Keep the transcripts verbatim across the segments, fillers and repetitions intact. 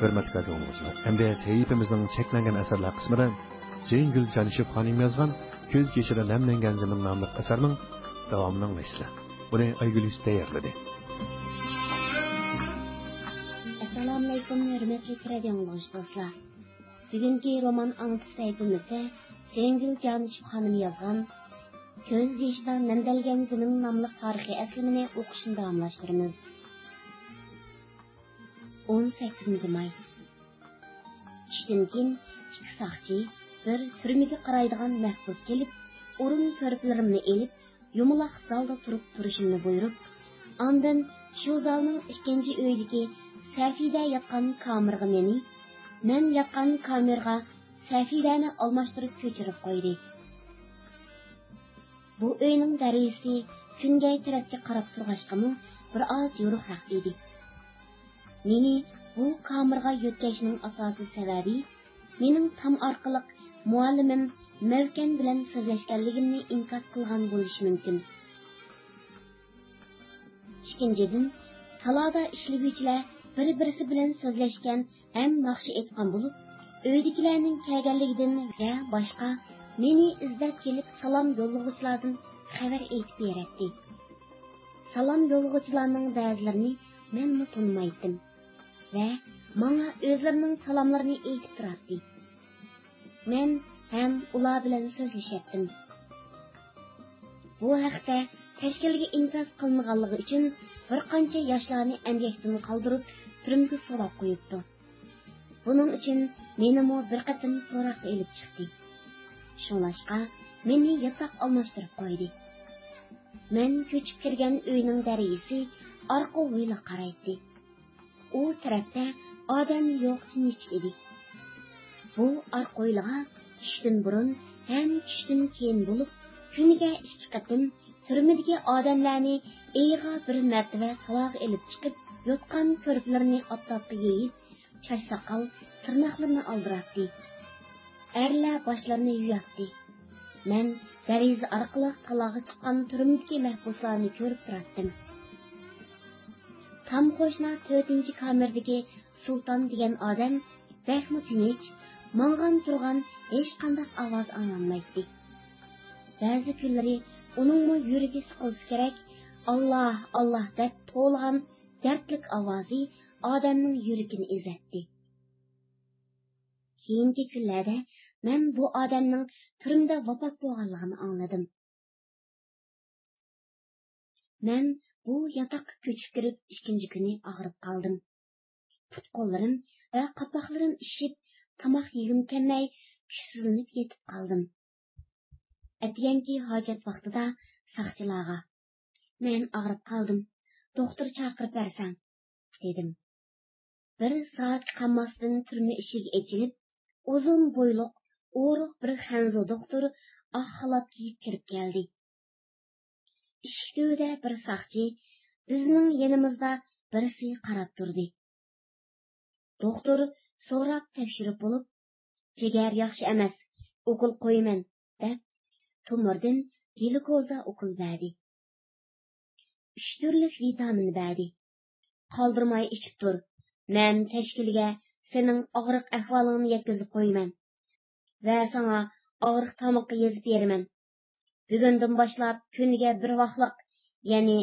ھۆرمەتلىك رادىئو ئاڭلىغۇچىلار، ئەمدى سەھىپىمىزنىڭ چەكلەنگەن ئەسەرلەر قىسمىدا سۆيۈنگۈل جانىشېف خانىم يازغان كۆز يېشىدا نەملەنگەن زېمىن ناملىق ئەسەرنىڭ داۋامىنى ئاڭلايسىلەر. بۇنى ئايگۈل يۈسۈپ تەييارلىدى. ئەسسالامۇئەلەيكۇم، ھۆرمەتلىك رادىئو ئاڭلىغۇچى دوستلار. بۈگۈنكى رومان ئاڭلىتىش سەھىپىمىزدە سۆيۈنگۈل جانىشېف خانىم يازغان كۆز يېشىدا نەملەنگەن زېمىن ناملىق تارىخىي ئەسلىمىنى ئوقۇشنى داۋاملاشتۇرىمىز. ئون سەككىزىنچى ماي. چۈشتىن كېيىن ئىككى ساقچى، بىر تۈرمىگە قارايدىغان مەھبۇس كېلىپ، ئورۇن كۆرپىلىرىمنى ئېلىپ، يۇمىلاق زالدا تۇرۇپ تۇرۇشۇمنى بۇيرۇپ، ئاندىن شۇ زالنىڭ ئىككىنچى ئۆيىدىكى سەفىدە ياتقان كامېرغا مېنى، مەن ياتقان كامېرغا سەفىدەنى ئالماشتۇرۇپ كۆچۈرۈپ قويدى. بۇ ئۆينىڭ دەرىزىسى كۈنگەي تەرەپكە قاراپ تۇرغاچقىمۇ بىر ئاز يورۇقراق ئىدى. مېنى بۇ كامېرغا يۆتكەشنىڭ ئاساسىي سەۋەبى، مېنىڭ تام ئارقىلىق مۇئەللىمىم مەۋكەن بىلەن سۆزلەشكەنلىكىمنى ئىنكاس قىلغان بولۇشى مۇمكىن. ئىككىنچىدىن، تالادا ئىشلىگۈچىلەر بىر-بىرسى بىلەن سۆزلەشكەن ھەم ناخشا ئېيتقان بولۇپ، ئۆيدىكىلەرنىڭ كەلگەنلىكىدىن ۋە باشقا مېنى ئىزدەپ كېلىپ سالام يوللىغۇچىلاردىن خەۋەر ئېيتىپ بېرەتتى. سالام يوللىغۇچىلارنىڭ بەزىلىرىنى مەنمۇ تونۇمايتتىم ۋە ماڭا ئۆزلىرىنىڭ سالاملىرىنى ئېيتىپ تۇراتتى. مەن ھەم ئۇلار بىلەن سۆزلىشەتتىم. بۇ ھەقتە تەشكىلگە ئىنكاس قىلمىغانلىقى ئۈچۈن بىر قانچە ياشلارنى ئەمگەكتىن قالدۇرۇپ، تۈرمىگە سولاپ قويۇپتۇ. بۇنىڭ ئۈچۈن مېنىمۇ بىر قېتىم سوراققا ئېلىپ چىقتى. شۇڭلاشقا مېنى ياتاق ئالماشتۇرۇپ قويدى. مەن كۆچۈپ كىرگەن ئۆينىڭ دەرۋىزىسى ئارقا ھويلىغا قارايتتى. ئۇ تەرەپتە ئادەم يوق، تىنچ ئىدى. بۇ ئارقا ھويلىغا چۈشتىن بۇرۇن ھەم چۈشتىن كېيىن بولۇپ، كۈنىگە ئىككى قېتىم تۈرمىدىكى ئادەملەرنى ئېيىغا بىر مەرتىۋە تالاغا ئېلىپ چىقىپ، يوتقان كۆرپىلىرىنى ئاپتاپقا يېيىپ، چاچ-ساقال، تىرناقلىرىنى ئالدۇراتتى. ئەرلەر باشلىرىنى يۇياتتى. مەن دېرىزە ئارقىلىق تالاغا چىققان تۈرمىدىكى مەھبۇسلارنى كۆرۈپ تۇراتتىم. تام قوشنا تۆتىنچى كامېردىكى سۇلتان دېگەن ئادەم بەكمۇ تىنچ، ماڭغان-تۇرغان ھېچقانداق ئاۋاز ئاڭلانمايتتى. بەزى كۈنلىرى ئۇنىڭمۇ يۈرىكى سىقىلسا كېرەك، «ئاللا، ئاللا» دەپ توۋلىغان دەردلىك ئاۋازى ئادەمنىڭ يۈرىكىنى ئېزەتتى. كېيىنكى كۈنلەردە مەن بۇ ئادەمنىڭ تۈرمىدە ۋاپات بولغانلىقىنى ئاڭلىدىم. مەن بۇ ياتاققا كۆچۈپ كىرىپ ئىككىنچى كۈنى ئاغرىپ قالدىم. پۇت-قوللىرىم ۋە قاپاقلىرىم ئىششىپ، تاماق يېگۈم كەلمەي، كۈچسىزلىنىپ يېتىپ قالدىم. ئەتىگەنكى ھاجەت ۋاقتىدا ساقچىلارغا، «مەن ئاغرىپ قالدىم، دوختۇر چاقىرىپ بەرسەڭ» دېدىم. بىر سائەتكە قالماستىن تۈرمە ئىشىكى ئېچىلىپ، ئۇزۇن بويلۇق، ئورۇق بىر خەنزۇ دوختۇر ئاق خالات كىيىپ كىرىپ كەلدى. ئىشىك تۈۋىدە بىر ساقچى، بىزنىڭ يېنىمىزدا بىرسى قاراپ تۇردى. دوختۇر سوراپ تەكشۈرۈپ بولۇپ، «جىگەر ياخشى ئەمەس، ئوكۇل قويىمەن» دەپ، تومۇردىن گلۇكوزا ئوكۇل بەردى. ئۈچ تۈرلۈك ۋىتامىن بەردى. «قالدۇرماي ئىچىپ تۇر. مەن تەشكىلگە سېنىڭ ئاغرىق ئەھۋالىڭنى يەتكۈزۈپ قويىمەن ۋە ساڭا ئاغرىق تامىقى يېزىپ بېرىمەن. بۈگۈندىن باشلاپ كۈنىگە بىر ۋاخلىق، يەنى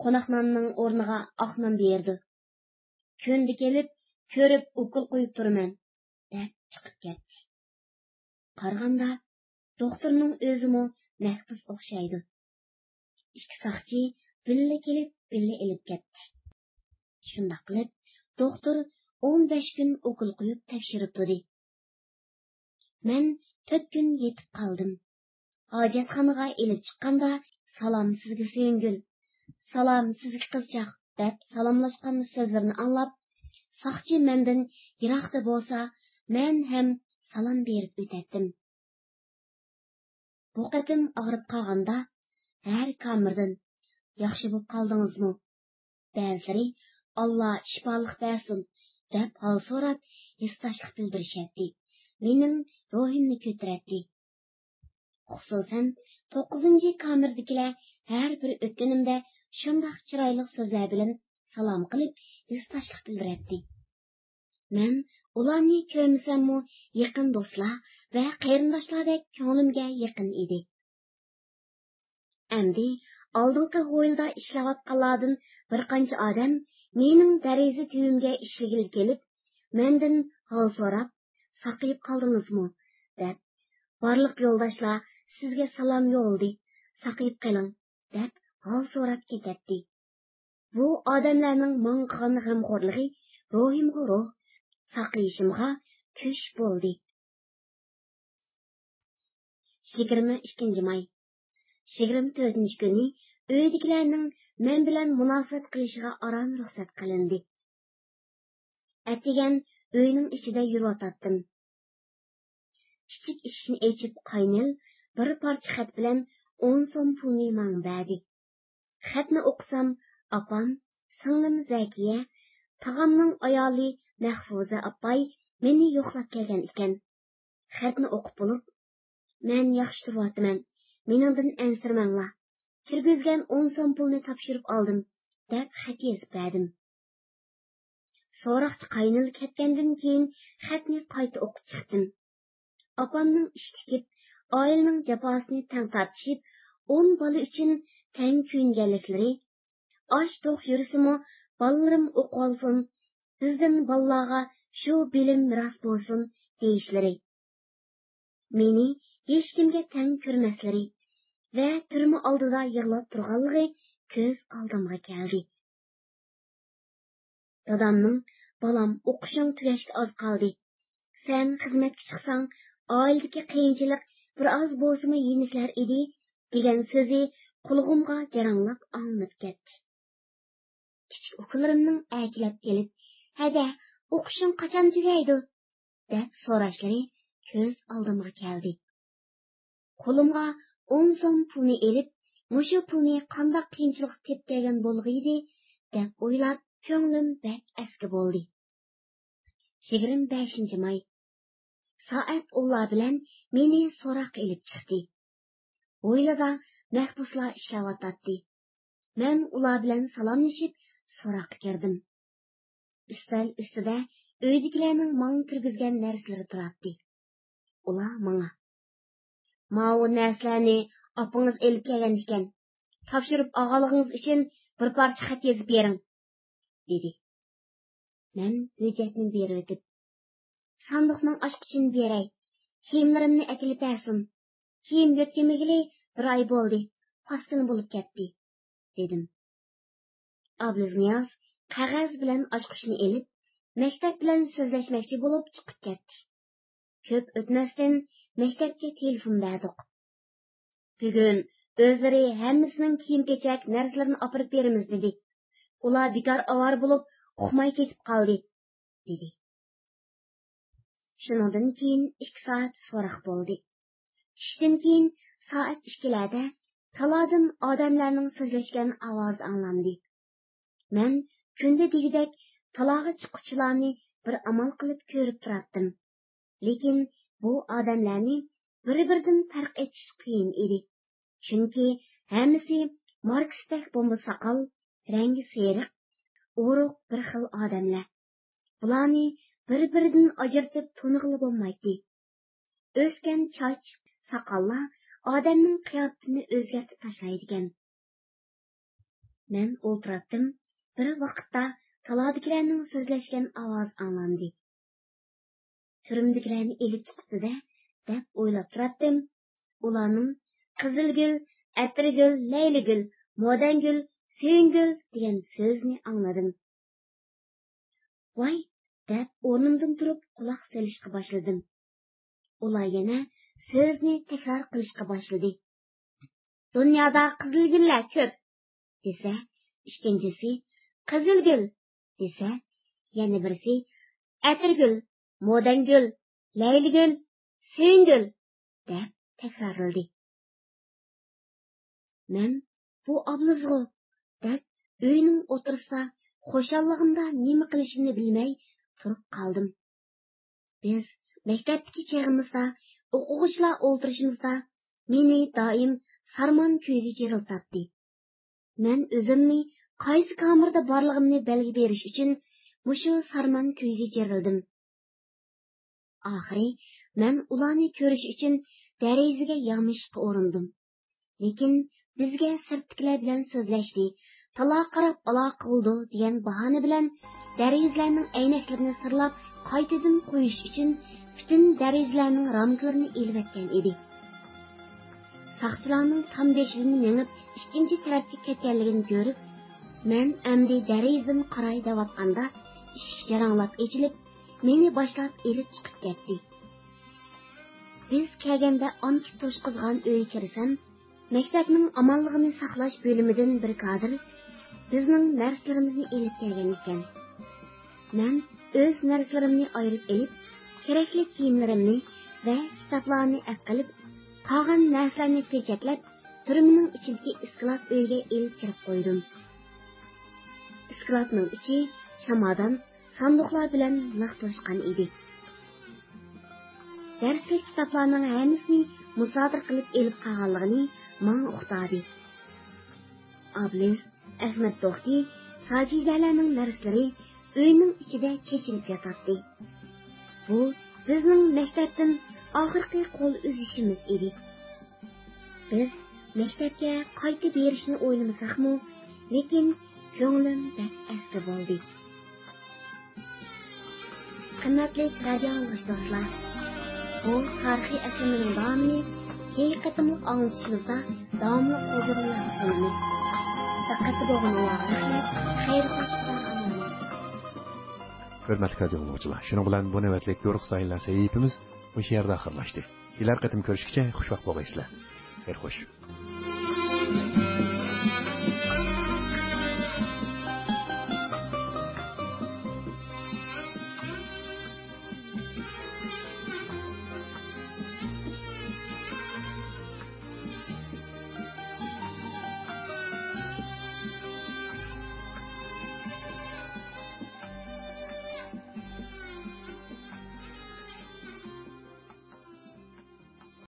قوناق ناننىڭ ئورنىغا ئاق نان بېرىدۇ. كۈندە كېلىپ، كۆرۈپ ئوكۇل قويۇپ تۇرىمەن» دەپ چىقىپ كەتتى. قارىغاندا، دوختۇرنىڭ ئۆزىمۇ مەھبۇس ئوخشايدۇ. ئىككى ساقچى بىللە كېلىپ، بىللە ئېلىپ كەتتى. شۇنداق قىلىپ، دوختۇر ئون بەش كۈن ئوكۇل قويۇپ تەكشۈرۈپ تۇردى. مەن تۆت كۈن يېتىپ قالدىم. ھاجەتخانىغا ئېلىپ چىققاندا، «سالام سىزگە، سۆيۈنگۈل! سالام سىزگە، قىزچاق!» دەپ سالاملاشقان سۆزلىرىنى ئاڭلاپ، ساقچى مەندىن يىراقتا بولسا، مەن ھەم سالام بېرىپ ئۆتەتتىم. بۇ قېتىم ئاغرىپ قالغاندا، ھەر كامېردىن، «ياخشى بولۇپ قالدىڭىزمۇ؟» بەزىلىرى «ئاللا شىپالىق بەرسۇن» دەپ ھال سوراپ، ھېسداشلىق بىلدۈرۈشەتتى. مېنىڭ روھىمنى كۆتۈرەتتى. خۇسۇسەن، توققۇزىنچى كامېردىكىلەر ھەر بىر ئۆتكىنىمدە شۇنداق چىرايلىق سۆزلەر بىلەن سالام قىلىپ، ھېسداشلىق بىلدۈرەتتى. مەن ئۇلارنى كۆرمىسەممۇ، يېقىن دوستلار ۋە قېرىنداشلاردەك كۆڭلۈمگە يېقىن ئىدى. ئەمدى ئالدىنقى ھويلىدا ئىشلەۋاتقانلاردىن بىر قانچە ئادەم مېنىڭ دېرىزە تۈۋىمگە ئىشلىگىلى كېلىپ، مەندىن ھال سوراپ، «ساقىيىپ قالدىڭىزمۇ؟» دەپ، «بارلىق يولداشلار سىزگە سالام يوللىدى، ساقىيىپ قېلىڭ» دەپ ھال سوراپ كېتەتتى. بۇ ئادەملەرنىڭ ماڭا قىلغان غەمخورلۇقى روھىمغا روھ، ساقىيىشىمغا كۈچ بولدى. يىگىرمە ئىككىنچى ماي. يىگىرمە تۆتىنچى كۈنى ئۆيدىكىلەرنىڭ مەن بىلەن مۇناسىۋەت قىلىشىغا ئاران رۇخسەت قىلىندى. ئەتىگەن ئۆينىڭ ئىچىدە يۈرۈۋاتاتتىم. كىچىك ئىشىكنى ئېچىپ قاينىل بىر پارچە خەت بىلەن ئون سوم پۇلنى ماڭا بەردى. خەتنى ئوقۇسام، ئاپام، سىڭلىم زەكىيە، تاغامنىڭ ئايالى مەھفۇزە ئاپاي مېنى يوقلاپ كەلگەن ئىكەن. خەتنى ئوقۇپ بولۇپ، «مەن ياخشى تۇرۇۋاتىمەن، مېنىڭدىن ئەنسىرىمەڭلار، كىرگۈزگەن ئون سوم پۇلنى تاپشۇرۇپ ئالدىم» دەپ خەت يېزىپ بەردىم. سوراقچى قاينىل كەتكەندىن كېيىن خەتنى قايتا ئوقۇپ چىقتىم. ئاپامنىڭ ئىش تىكىپ، ئائىلىنىڭ جاپاسىنى تەڭ تارتىشىپ، ئون بالا ئۈچۈن تەڭ كۆيۈنگەنلىكلىرى، ئاچ توق يۈرسىمۇ، بالىلىرىم ئوقۇۋالسۇن، بىزدىن بالىلارغا شۇ بىلىم مىراس بولسۇن دېيىشلىرى، مېنى ھېچكىمگە تەڭ كۆرمەسلىرى ۋە تۈرمە ئالدىدا يىغلاپ تۇرغانلىقى كۆز ئالدىمغا كەلدى. دادامنىڭ، «بالام، ئوقۇشۇڭ تۈگەشكە ئاز قالدى. سەن خىزمەتكە چىقساڭ، ئائىلىدىكى قىيىنچىلىق بىر ئاز بولسىمۇ يېنىكلەر ئىدى» دېگەن سۆزى قۇلىقىمغا جاراڭلاپ ئاڭلىنىپ كەتتى. كىچىك ئۇكىلىرىمنىڭ ئەركىلەپ كېلىپ، «ھەدە، ئوقۇشۇڭ قاچان تۈگەيدۇ؟» دەپ سوراشلىرى كۆز ئالدىمغا كەلدى. قولۇمغا ئون سوم پۇلنى ئېلىپ، «مۇشۇ پۇلنى قانداق قىيىنچىلىقتا تېپىپ كەلگەن بولغىيدى» دەپ ئويلاپ، كۆڭلۈم بەك ئەسكى بولدى. يىگىرمە بەشىنچى ماي. سائەت ئونلار بىلەن مېنى سوراققا ئېلىپ چىقتى. ھويلىدا مەھبۇسلار ئىشلەۋاتاتتى. مەن ئۇلار بىلەن سالاملىشىپ، سوراققا كىردىم. ئۈستەل ئۈستىدە ئۆيدىكىلەرنىڭ ماڭا كىرگۈزگەن نەرسىلىرى تۇراتتى. ئۇلار ماڭا، «ماۋۇ نەرسىلەرنى ئاپىڭىز ئېلىپ كەلگەن ئىكەن، تاپشۇرۇپ ئالغانلىقىڭىز ئۈچۈن بىر پارچە خەت يېزىپ بېرىڭ» دېدى. مەن ھۆججەتنى بېرىۋېتىپ، «ساندۇقنىڭ ئاچقۇچىنى بېرەي، كىيىملىرىمنى ئەكېلىپ بەرسۇن، كىيىم يۆتكىمىگىلى بىر ئاي بولدى، پاسكىنا بولۇپ كەتتى» دېدىم. ئابلىزنىياز قەغەز بىلەن ئاچقۇچنى ئېلىپ، مەكتەپ بىلەن سۆزلەشمەكچى بولۇپ چىقىپ كەتتى. كۆپ ئۆتمەستىن مەكتەپكە تېلېفون بەردۇق. «بۈگۈن ئۆزلىرى ھەممىسىنىڭ كىيىم-كېچەك نەرسىلىرىنى ئاپىرىپ بېرىمىز» دېدى. «ئۇلار بىكار ئاۋارە بولۇپ، ئۇقماي كېتىپ قالدى» دېدى. شۇنىڭدىن كېيىن ئىككى سائەت سوراق بولدى. چۈشتىن كېيىن سائەت ئىككىلەردە تالادىن ئادەملەرنىڭ سۆزلەشكەن ئاۋازى ئاڭلاندى. مەن كۈندە دېگۈدەك تالاغا چىققۇچىلارنى بىر ئامال قىلىپ كۆرۈپ تۇراتتىم. لېكىن بۇ ئادەملەرنى بىر-بىرىدىن پەرق ئېتىش قىيىن ئىدى. چۈنكى ھەممىسى ماركستەك بومبا ساقال، رەڭگى سېرىق، ئورۇق بىر خىل ئادەملەر. بۇلارنى بىر-بىرىدىن ئاجرىتىپ تونۇغىلى بولمايتتى. ئۆسكەن چاچ، ساقاللار ئادەمنىڭ قىياپىتىنى ئۆزگەرتىپ تاشلايدىكەن. مەن ئولتۇراتتىم، بىر ۋاقىتتا تالادىكىلەرنىڭ سۆزلەشكەن ئاۋازى ئاڭلاندى. «تۈرمىدىكىلەرنى ئېلىپ چىقىپتۇ-دە» دەپ ئويلاپ تۇراتتىم. ئۇلارنىڭ «قىزىلگۈل، ئەتىرگۈل، لەيلىگۈل، مودەنگۈل، سۆيۈنگۈل» دېگەن سۆزنى ئاڭلىدىم. «ۋاي» دەپ ئورنۇمدىن تۇرۇپ قۇلاق سېلىشقا باشلىدىم. ئۇلار يەنە سۆزنى تەكرار قىلىشقا باشلىدى. «دۇنيادا قىزىلگۈللەر كۆپ» دېسە، ئىككىنچىسى «قىزىلگۈل» دېسە، يەنە بىرسى «ئەتىرگۈل، مودەنگۈل، لەيلىگۈل، سۆيۈنگۈل» دەپ تەكرارلىدى. مەن «بۇ ئابلىزغۇ» دەپ ئۆينىڭ ئوتتۇرىسىدا خۇشاللىقىمدا نېمە قىلىشىمنى بىلمەي تۇرۇپ قالدىم. بىز مەكتەپتىكى چېغىمىزدا ئوقۇغۇچىلار ئولتۇرۇشىمىزدا مېنى دائىم سارمان كۈيگە يىغلىتاتتى. مەن ئۆزۈمنى قايسى كامېردا بارلىقىمنى بەلگە بېرىش ئۈچۈن مۇشۇ سارمان كۈيگە جىرىلدىم. ئاخىرى مەن ئۇلارنى كۆرۈش ئۈچۈن دېرىزىگە يامىشىشقا ئۇرۇندۇم. لېكىن بىزگە سىرتتىكىلەر بىلەن سۆزلەشتى، تالا قاراپ ئالاقە قىلىدۇ دېگەن باھانە بىلەن دېرىزىلەرنىڭ ئەينەكلىرىنى سىرلاپ قايتىدىن قويۇش ئۈچۈن پۈتۈن دېرىزىلەرنىڭ رامكىلىرىنى ئېلىۋەتكەن ئىدى. ساقچىلارنىڭ تام بېشىدىن مېڭىپ ئىككىنچى تەرەپكە كەتكەنلىكىنى كۆرۈپ، مەن ئەمدى دېرىزىدىن قاراي دەۋاتقاندا ئىشىك جاراڭلاپ ئېچىلىپ، مېنى باشلاپ ئېلىپ چىقىپ كەتتى. بىز كەلگەندە ئانكىت توشقۇزغان ئۆيگە كىرسەم، مەكتەپنىڭ ئامانلىقىنى ساقلاش بۆلۈمىدىن بىر كادىر بىزنىڭ نەرسىلىرىمىزنى ئېلىپ كەلگەن ئىكەن. مەن ئۆز نەرسىلىرىمنى ئايرىپ ئېلىپ، كېرەكلىك كىيىملىرىمنى ۋە كىتابلارنى ئەپ قېلىپ، قالغان نەرسىلەرنى پېچەتلەپ، تۈرمىنىڭ ئىچىدىكى ئىسكىلات ئۆيگە ئېلىپ كىرىپ قويدۇم. ئىسكىلاتنىڭ ئىچى چامادان، ساندۇقلار بىلەن لىق توشقان ئىدى. دەرسلىك كىتابلارنىڭ ھەممىسىنى مۇسادىرە قىلىپ ئېلىپ قالغانلىقىنى ماڭا ئۇقتۇردى. ئابلىز، ئەخمەت توختى، ساجىدەلەرنىڭ نەرسىلىرى ئۆينىڭ ئىچىدە چېچىلىپ ياتاتتى. بۇ بىزنىڭ مەكتەپتىن ئاخىرقى قول ئۈزۈشىمىز ئىدى. بىز مەكتەپكە قايتا بېرىشنى ئويلىمىساقمۇ، لېكىن كۆڭلۈم بەك ئەسكە بولدى. قىممەتلىك رادىئو ئاڭلىغۇچى دوستلار، بۇ تارىخىي ئەسلىمىنىڭ داۋامىنى كېيىنكى قېتىملىق ئاڭلىتىشىمىزدا داۋاملىق ھۇزۇرۇڭلارغا سۇنىمىز. دىققەتتە بولغىنىڭلارغا رەھمەت. خەير خوش، خۇداغا ئامانەت. ھۆرمەتلىك رادىئو ئاڭلىغۇچىلار، شۇنىڭ بىلەن بۇ نۆۋەتلىك يورۇق ساھىلەر سەھىپىمىز مۇشۇ يەردە ئاخىرلاشتى. كېلەر قېتىم كۆرۈشكىچە خۇش ۋاقىت بولغايسىلەر. خەير خوش.